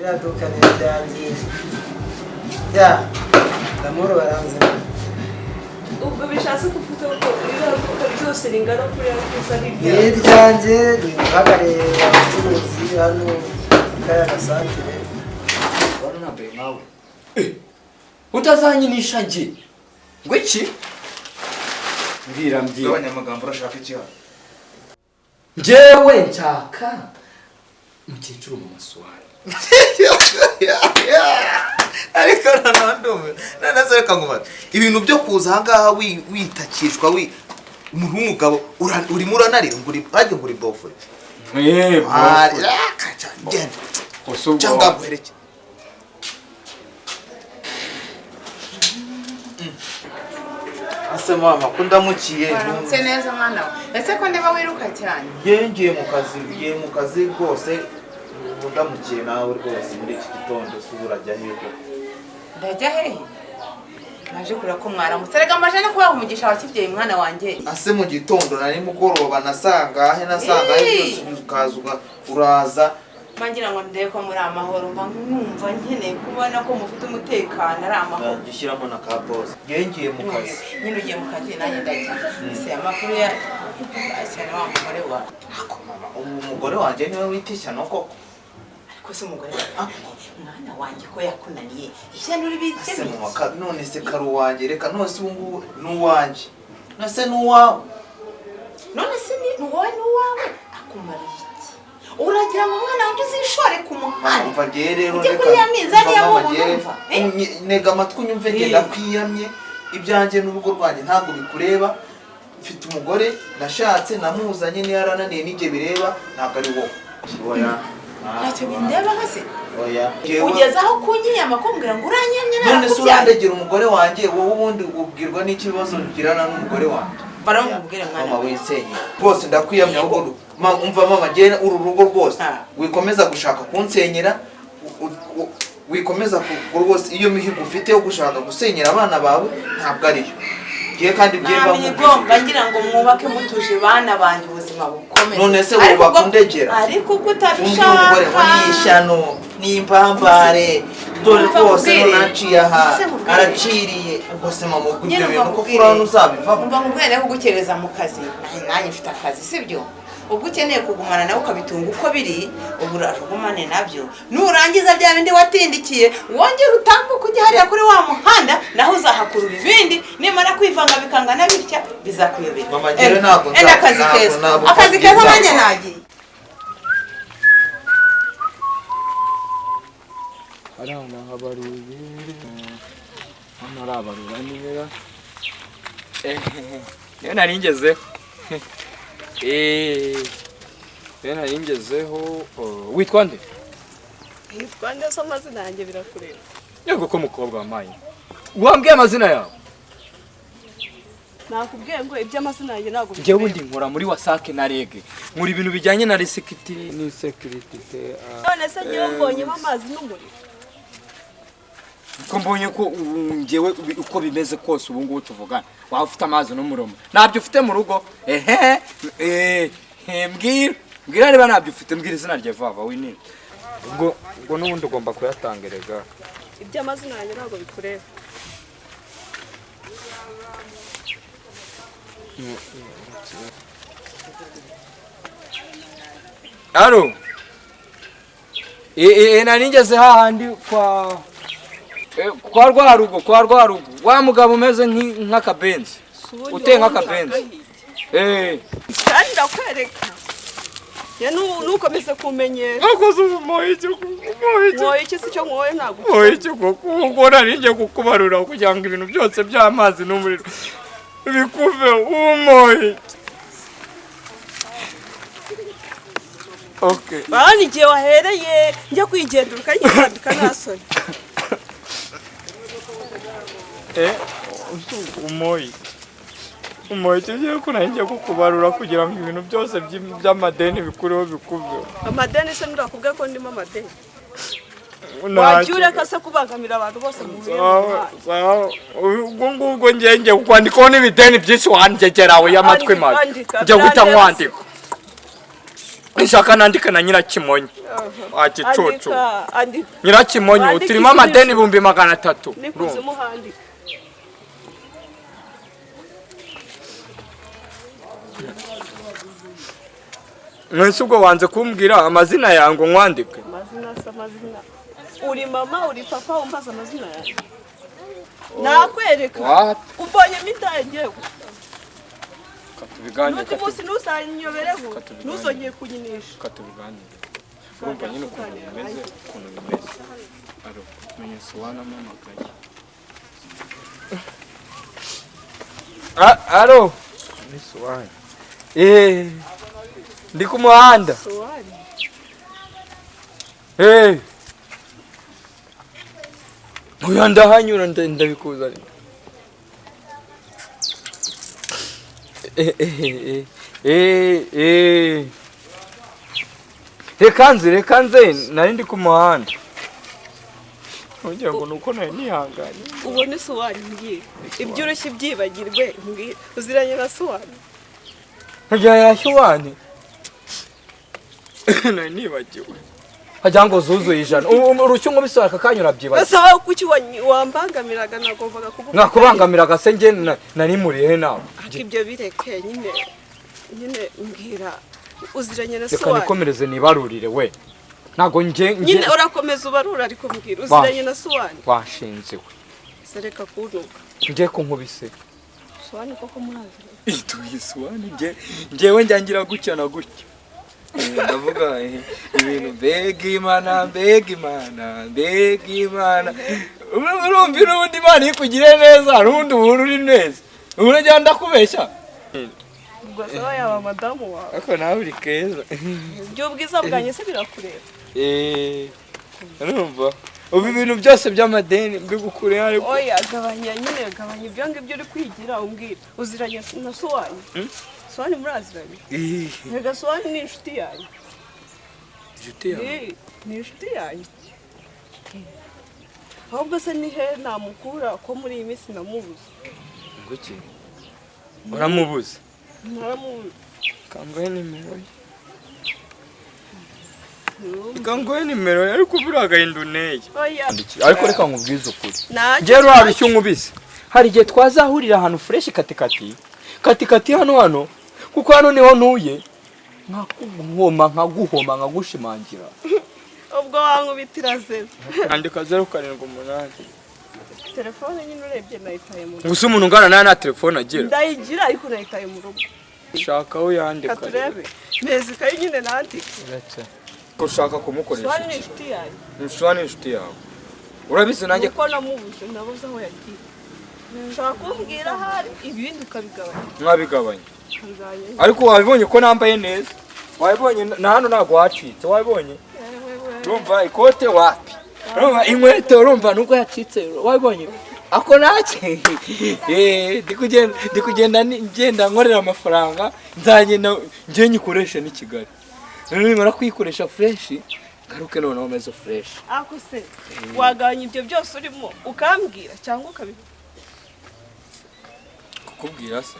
Ririya duka ni iryanjye. Ya ndamuru baranze. Ubwo bishatse kuvuga ko ririya duka ryose ringana kuriya ryose ari Ni iryawe? Iryanjye, ni uhagarariye abacuruzi hano muri kariya gasantere. Urabona nambaye nkawe utazanyinisha njye ngo iki? Mbwira, mbwira. Abanyamagambo, urashaka iki hano? Njyewe nshaka mukecuru mu masuwari. Ariko noneho ndumiwe. None se reka nkubaze, ibintu byo kuza ahangaha witakishwa, umuntu w'umugabo urimo uranarira ngo uri hajya ngo uri bofure? Ah, genda cyangwa nguhereke. Ase mama, ko ndamukiye? Waramutse neza, mwana we. Ese ko ndeba wiruka cyane? Ngiye, ngiye mu kazi, ngiye mu kazi rwose. Ubu ndamukiye nawe rwose muri iki gitondo, se ubu urajya hehe koko? Ndajya hehe? Naje kureba ko mwaramutse. Rega maje no kubaha umugisha wa kibyeyi, mwana wanjye. Ase mu gitondo na nimugoroba nasangahe, nasangahe? Ii. Byose ukaza uraza. Mba ngira ngo ndebe ko muri amahoro, mba numva nkeneye kubona ko mufite umutekano, ari amahoro. Jya ushyiramo na ka pause. Ngiye, ngiye mu kazi. Nyine ugiye mu kazi, nanjye ndagiye. Ese amakuru ya cyane wa mugore wawe? Ako mama, ubu umugore wanjye niwe wita ishyano koko? Ariko se umugore wawe, mwana wanjye, ko yakunaniye, ishyano uribitse? Ese mama, none se kari uwanjye? Reka, none se ubu ngubu ni uwanjye, none se ni uwawe? None se ni wowe, ni uwawe, akumariye iki? Uragira ngo umwana wanjye uzishore ku muhanda? Umva, ngewe rero Ujye reka kuri ya minzani umva ya mama, bubu, ngewe numva, eh? ntega amatwi unyumve. Eh. Ngenda kwiyamye, ibyanjye n'urugo rwanjye ntabwo bikureba. Mfite umugore nashatse, namuzanye, niyo yarananiye n'ibyo bireba, ntabwo ari wowe. Oya. Ntacyo bindeba se? Oya. Ugeze aho kunyiyama, kumbwira ngo uranyiyamye? None se Narakubyaye. urandegera umugore wanjye wowe? Ubundi ubwirwa n'ikibazo ugirana n'umugore wanjye? Baramubwire, mwana Mama we. winsenye rwose, ndakwiyamye. Ahubwo umva mama, njyewe uru rugo rwose Ah. wikomeza gushaka kunsenyera, wikomeza rwose iyo mihigo ufite yo gushaka gusenyera abana bawe ntabwo ariyo ngiye kandi ngiye Nta mba mihigo, mba ngira ngo mwubake mutuje, bana banjye, ubuzima bukomeze. None se Ariko wubaka undegera? Ariko ubwo Umbwira umugore ngo utabishaka ni ishyano, ni impambare, dore Umva rwose nkubwire. none aciye aha. Ese nkubwire. Araciriye ubwo se mama, ubwo ibyo Nyine bintu umva ko nkubwire. kuri hano uzabivamo? Umva nkubwire, kugukereza mu kazi, nanjye mfite akazi, sibyo? Ubwo ukeneye kugumana nawe ukabitunga uko biri, ubu uraje ugumane nabyo. Nurangiza bya bindi watindikiye, wongere utambuke ujye hariya kuri wa muhanda, naho uzahakurura ibindi. Nimara kwivanga bikangana bitya, bizakuyobera. Mama, njyewe ntabwo Enda, akazi keza. ntabwo Akazi keza, nzakora. nanjye nagiye. Hariya habaruye, hano harabarura neza. Niyo nari ngezeho. Niyo nari ngezeho. Oh, witwa nde? Yitwa neza? Amazina yanjye birakureba? Yego ko mukobwa wamaye, wambwiye amazina yawe? Nakubwiye ngo iby'amazina yanjye ntabwo Njyewe bikureba. undi nkora muri WASAC na REG, nkora ibintu bijyanye na resekiti ni sekirite. None se ngewe mbonyemo amazi n'umuriro? Ko mbonye ko ubu njyewe uko bimeze kose, ubu ngubu tuvugana waba ufite amazi n'umuriro, ntabyo ufite mu rugo? Ehe, mbwira, mbwira niba ntabyo ufite. Mbwira izina rya vava winini. Ubwo n'ubundi ugomba kuyatanga erega. Iby'amazina yanjye ntabwo bikureba. Alo. Nari ngeze hahandi kwa rwa rugo, kwa rwa rugo wa mugabo umeze nk'akabenzi, uteye nk'akabenzi. Kandi ndakwereka ye nukomeze kumenyera. Akoze umumoye iki, umumoye iki? Mwoye iki? Si cyo mwoye ntabwo. Mwoye iki koko? Ubwo nari ngiye kukubarura kugira ngo ibintu byose by'amazi n'umuriro bikuve, umumoye iki? Okay. Urabona igihe wahereye njya kwigendera ukanyitambika, nta soni? Umoye, umoye icyo gihe ko nari ngiye kukubarura kugira ngo ibintu byose by'amadeni bikureho, bikuveho. Amadeni se ndakubwiye ko ndimo amadeni? Ntacyo. Wagiye ureka se kubangamira abantu bose muhuye mu Sawa, muhanda? sawa. Ubwo ngubwo ngiye ngiye kukwandikaho n'ibideni byinshi, wangegerawe y'amatwi mabi. Andika, andika, Njya guhita birandeba. nkwandika. Nshaka nandika na Nyirakimonyo. Wagicucu. Andika, andika. Nyirakimonyo Wandike uturimo amadeni 300,000. Nikuzimu handika. Mwese ubwo wanze kumbwira amazina yawe ngo nkwandike. Amazina se amazina. Uri mama, uri papa, umbaza amazina yawe. Nakwereka. What? Ubonyemo indangewe. Katubiganire. Nuti munsi ntuzanyobereho. Ntuzongeye kunyinisha. Katubiganire. Urumva nyine ukuntu bimeze, ukuntu bimeze. Aro, menya Suwana mpamagaye. Aro. Ni Suwana. Ndi ku muhanda. Suwani. Oya ndahanyura ndabikuzanira. Reka nze nari ndi ku muhanda. Ngira ngo nuko nari nihanganye. Ubone Suwani mbwira. Ibyo urushye byibagirwe mbwira. Uziranye na Suwani. Nkagira ya Suwani. Nari nibagiwe. Hajya ngo zuzuye 100. Urushyi nkubise aka kanya urabyibagiwe. Ese wowe kuki wambangamiraga nagombaga kugufa. Nakubangamiraga se nge nari murihe nawe. Ariko ibyo bireke nyine mbwira uziranye na Reka Suwani. nikomereze nibarurire we. Ntago nge nyine urakomeza ubarura ariko mbwira uziranye na Suwani. Washinze we. Se reka kuntuka. Nge ko nkubise. Suwani koko muraziranye. Ituye Suwani nge ngewe njyangira gutya na gutya. Ndavuga ibintu mbega Imana mbega Imana mbega Imana. Urumva n'ubundi Imana ikugire neza n'ubundi ubura uri neza. Urajya ndakubeshya. Ubwo sawa yaba madamu wawe. Ariko nawe uri keza. Iby'ubwiza bwanjye se birakureba. Urumva ubu ibintu byose by'amadeni mbigukure ariko. Oya gabanya nyine gabanya ibyo ngibyo uri kwigira umbwira. Uziranye na Suwani. Suwani muraziranye. Rega Suwani ni inshuti yanjye. Inshuti yawe? Ni inshuti yanjye. Ahubwo se ni he namukura ko muri iyi minsi namubuze. Nguki? Uramubuze? Naramubuze. Kangohe nimero ye. Kangohe nimero ye ariko ubura agahinda uneye. Oya. Ariko reka nkubwize ukuri. Njye rurushye nkubise. Hari igihe twazahurira ahantu fresh katikati. Katikati hano hano. Kuko hano niho ntuye. Nkakuhoma nkaguhoma nkagushimangira. Ubwo wankubitira zero. Andika 078. Telefone nyine urebye nayitaye mu rugo. Gusa umuntu ungana nawe nta telefone agira. Ndayigira ariko nayitaye mu rugo. Shaka aho yandika. Katurebe. Mezi kayo nyine nandika. Uretse. Ko ushaka kumukoresha. Suwani ni inshuti yanjye. Suwani ni inshuti yawe. Urabizi nanjye uko namubuze nabuze aho yagiye. Ushaka kumbwira ahari ibindi ukabigabanya. Mwabigabanya. Ariko wabibonye ko nambaye neza. Wabibonye na hano ntago wacitse wabibonye. Urumva ikote wapi? Urumva inkweto urumva nubwo yacitse wabibonye. Ako nake. Ndikugenda ngenda nkorera amafaranga nzagenda ngiye nyikoreshe ni Kigali. Rero nimara kuyikoresha fresh ngaruke noneho meze fresh. Ako se wagabanya ibyo byose urimo ukambwira cyangwa ukabivuga. Kukubwira se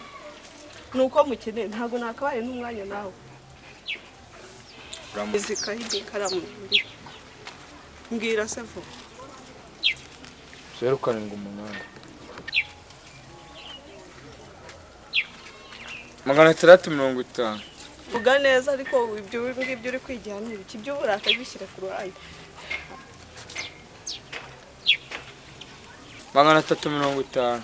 nuko mukeneye ntago nakabaye n'umwanya nawe. Izikayi ikaramu mbwira se vuba. 078 650. Vuga neza ariko ibyo ngibyo uri kwigira ni ibiki by'uburakari bishyira ku ruhande. 350.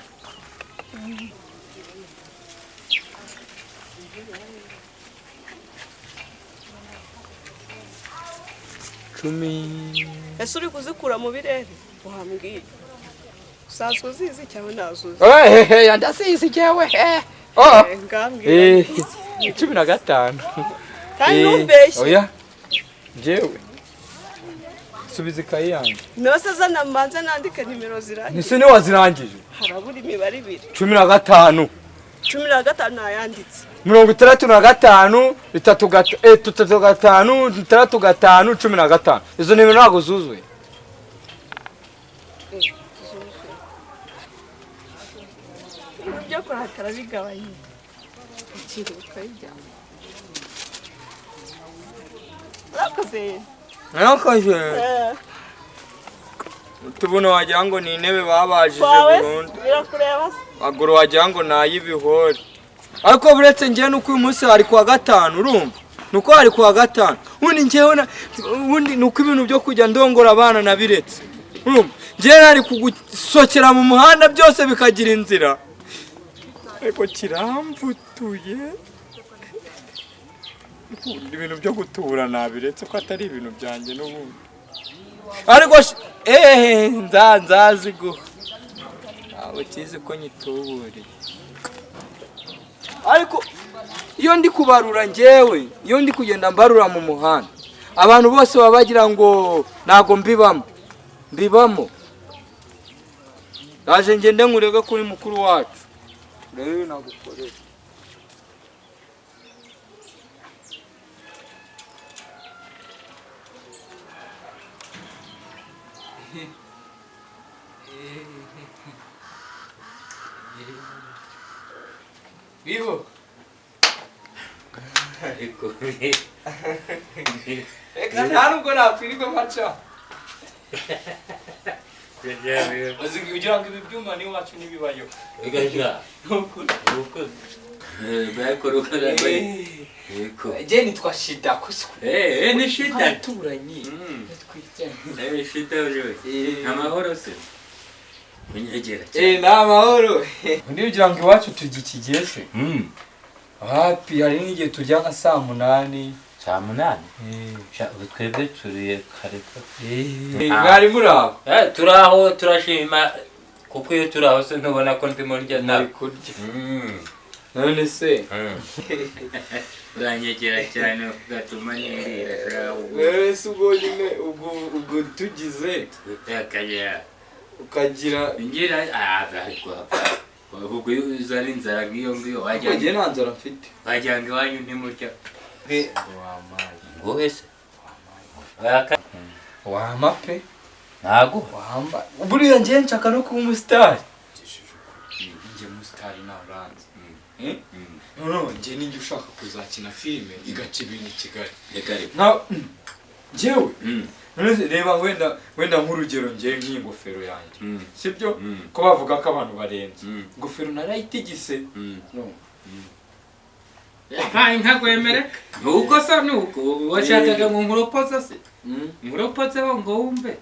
10. Ese uri kuzikura mu birere wambwiye usanzwe uzizi cyangwa ntazuzi? Ndazizi jewe. Ngambwira. 15. Kandi ntumbeshye. Oya. Jewe. Subiza ikayi yanjye. Nose zana mbanze nandike nimero zirangiye. Nise ni wazirangije. Harabura imibare ibiri. 15. 15 nayanditse. 65 3 5 6 5 15. Izo nimero ntago zuzuye. Ibyo kurakara bigabanye. Ikiruka ibyawe. Urakoze. Narakoze. Tubona wagira ngo ni intebe babajije burundu. Birakureba se. Maguru wagira ngo ni ay'ibihore. Ariko buretse njyewe nuko uyu munsi hari kuwa gatanu, urumva? Nuko hari kuwa gatanu. Ubundi njyewe ubundi nuko ibintu byo kujya ndongora abana nabiretse. Urumva? Njyewe nari kugusokera mu muhanda byose bikagira inzira. Ariko kiramvutuye. Ibintu byo gutura nabiretse ko atari ibintu byanjye n'ubundi. Ariko nzaziguha. Ntabwo kizi ko nyituburiye. Ariko iyo ndi kubarura njyewe, iyo ndi kugenda mbarura mu muhanda, abantu bose baba bagira ngo ntago mbibamo. Mbibamo. Ndaje ngende nkurege kuri mukuru wacu. Rero nagukorera. Vivo. Reka nta nubwo nakwirirwa mpaca. Ugira ngo ibi byuma n'iwacu ntibibayo. Jye nitwa Shida kuswe. Ni Shida. Abaturanyi. Shida uje. Amahoro se. Unyegera cyane. Ni amahoro. Undi ugira ngo iwacu turya iki gihe se? Hapi hari n'igihe turya nka saa 8. Saa 8? Ubu twebwe turiye kare. Mwari muraho? Turaho turashima kuko iyo turaho se ntubona ko ndimo ndya nawe kurya. None se uranyegera cyane ugatuma nirira. Wewe se ubwo nyine ubwo tugize ukagira ngira ariko ubwo uzari inzara ngiyo ngiyo wajya ngiye nta nzara mfite wajya ngo iwanyu ntimurya ngo ese wama pe ntago wamba buriya ngiye nshaka no kuba umusitari. Njye umusitari nawe uranzi. No njye ninjye ushaka kuzakina filime igaca ibintu i Kigali. Njyewe reba wenda nk'urugero njye nk'ingofero yanjye, sibyo ko bavuga ko abantu barenze ingofero narayitigise. Nkagwemereka nuko sa nuko washakaga ngo nkuropoze se nkuropozeho ngo wumve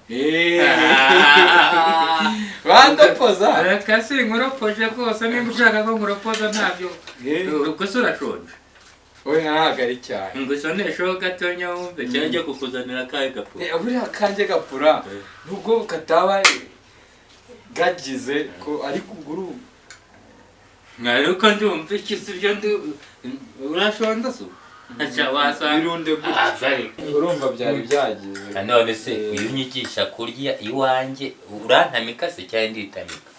bandopoza. Reka si nkuropoje rwose nimba ushaka ko nkuropoza ntabyo gusa urashonje. Oya ntabwo ari cyane. Ngusonesheho gatonya wumve cyangwa njye kukuzanira akahe gapura. Buriya kanjye gapura nubwo kataba gagize ko ariko ubwo ariko ndumva iki si byo urashonda se birunde gutya urumva byari byagize. None se uyu unyigisha kurya iwanjye urantamika se cyangwa nditamika?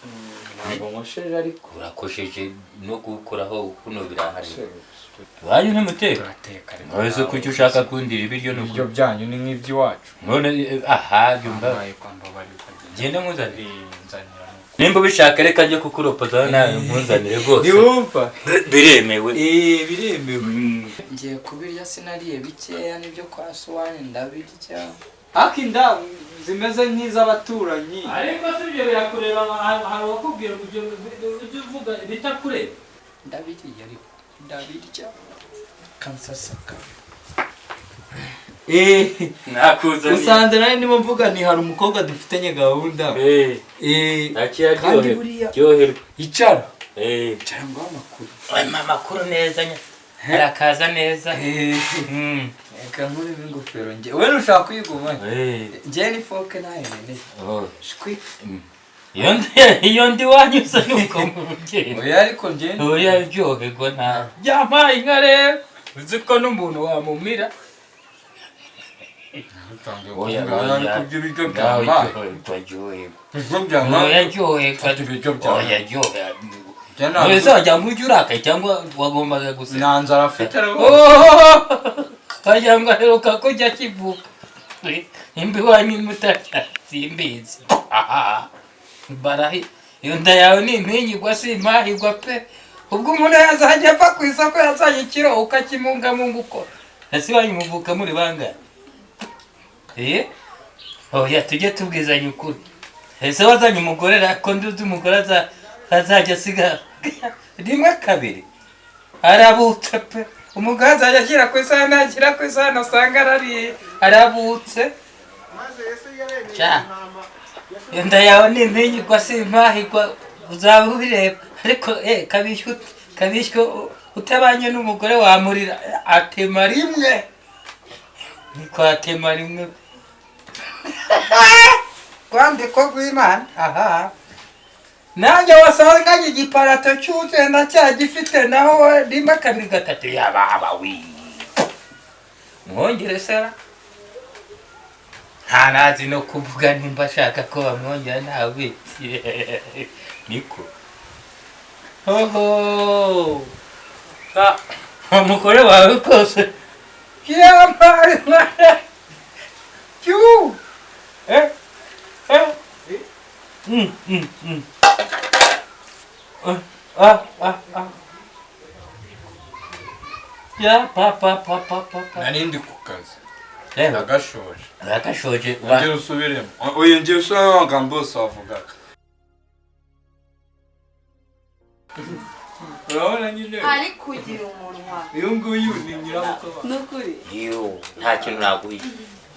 Ntabwo nkosheje ariko urakosheje no gukoraho kuno birahari. Iwanyu ntimuteka? None se kuki ushaka kundira ibiryo n'ibyo byanyu ni nk'iby'iwacu? None aha byumva genda nkuzanire. Nimba ubishaka reka njye kukuropoza nawe nkuzanire rwose. Ntiwumva? Biremewe. Biremewe. Ngiye kubirya sinariye bikeya nibyo kwa Suwani ndabirya. Ariko inda zimeze nk'iz'abaturanyi. Ariko si ibyo birakureba hari uwakubwira ibyo uvuga bitakureba. Ndabiriye ariko ndabirya kansasaka. Nakuzaniye. Usanze nari ndimo mvuga ni hari umukobwa dufitanye gahunda. Kandi buriya ryoherwa. Icara. Icara ngo amakuru. Amakuru neza nya. Arakaza neza. Reka nkuremo ingofero njye. Wewe ushaka kuyiguma? Njye ni foke nayo nene. Shwi. Iyo ndi wanyuze nuko mugenda. Oya ariko njye. Oya ryoherwa nawe. Yampaye inka rero. Uzi ko n'umuntu wamumira. Oya ibiryo byamaye. Oya Wazajya ngo ujye urakaye cyangwa wagombaga gusa. Nta nzara afite Wagira ngo aheruka kujya akivuka. Imbi wanyu mutarya simbizi. Barahi iyo nda yawe ni impingirwa si impahirwa pe. Ubwo umuntu yazajya apfa ku isoko yazanye ikiro ukakimungamunga uko. Ese iwanyu muvuka muri bangahe? Eh? Oya, tujye tubwizanya ukuri. Ese wazanye umugore ra, ko nduzi umugore azajya asiga rimwe kabiri arabutse pe. Umugore azajya ashyira ku isahani, ashyira ku isahani asanga arariye, arabutse. Sha, inda yawe ni impinyigwa si impahigwa, uzaba ubireba. Ariko kabishywe utabanye n'umugore wamurira, atema rimwe, niko atema rimwe rwandiko rw'Imana. Aha nanjye wasanganye igiparato cyuzuye ndacyagifite, naho rimwe kabiri gatatu yababa wi mwongere sera. Nta nazi no kuvuga nimba ashaka ko bamwongera ntawe niko. Oho, umugore wawe rwose yambaye cyu eh eh mm mm mm ah ah ah ya pa pa pa pa pa pa. Nari ndi ku kazi. Reba. Ndagashoje. Uragashoje. Ongera usubiremo. Oya, ngiye usubiremo amagambo yose wavugaga. Urabona nyine ari kugira umunwa. Uyu nguyu ni nyirabusobanuro. Ni ukuri. Yo, nta kintu naguhisha.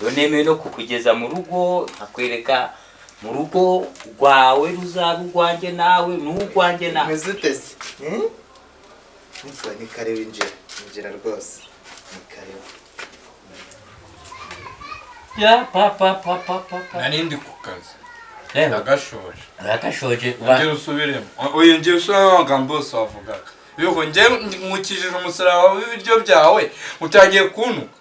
Yo nemeye no kukugeza mu rugo, nkakwereka mu rugo rwawe ruzaba urwanjye nawe n'urwanjye nawe. Umeze ute se? Ni karibu, injira injira rwose, ni karibu. Ya pa pa pa pa pa pa. Nari ndi ku kazi. Reba. Ndagashoje. Uragashoje. Ongera usubiremo. Oya, ngiye usubiremo amagambo yose wavugaga. Yuko njye nkukijije umusaraba w'ibiryo byawe utangiye kuntuka.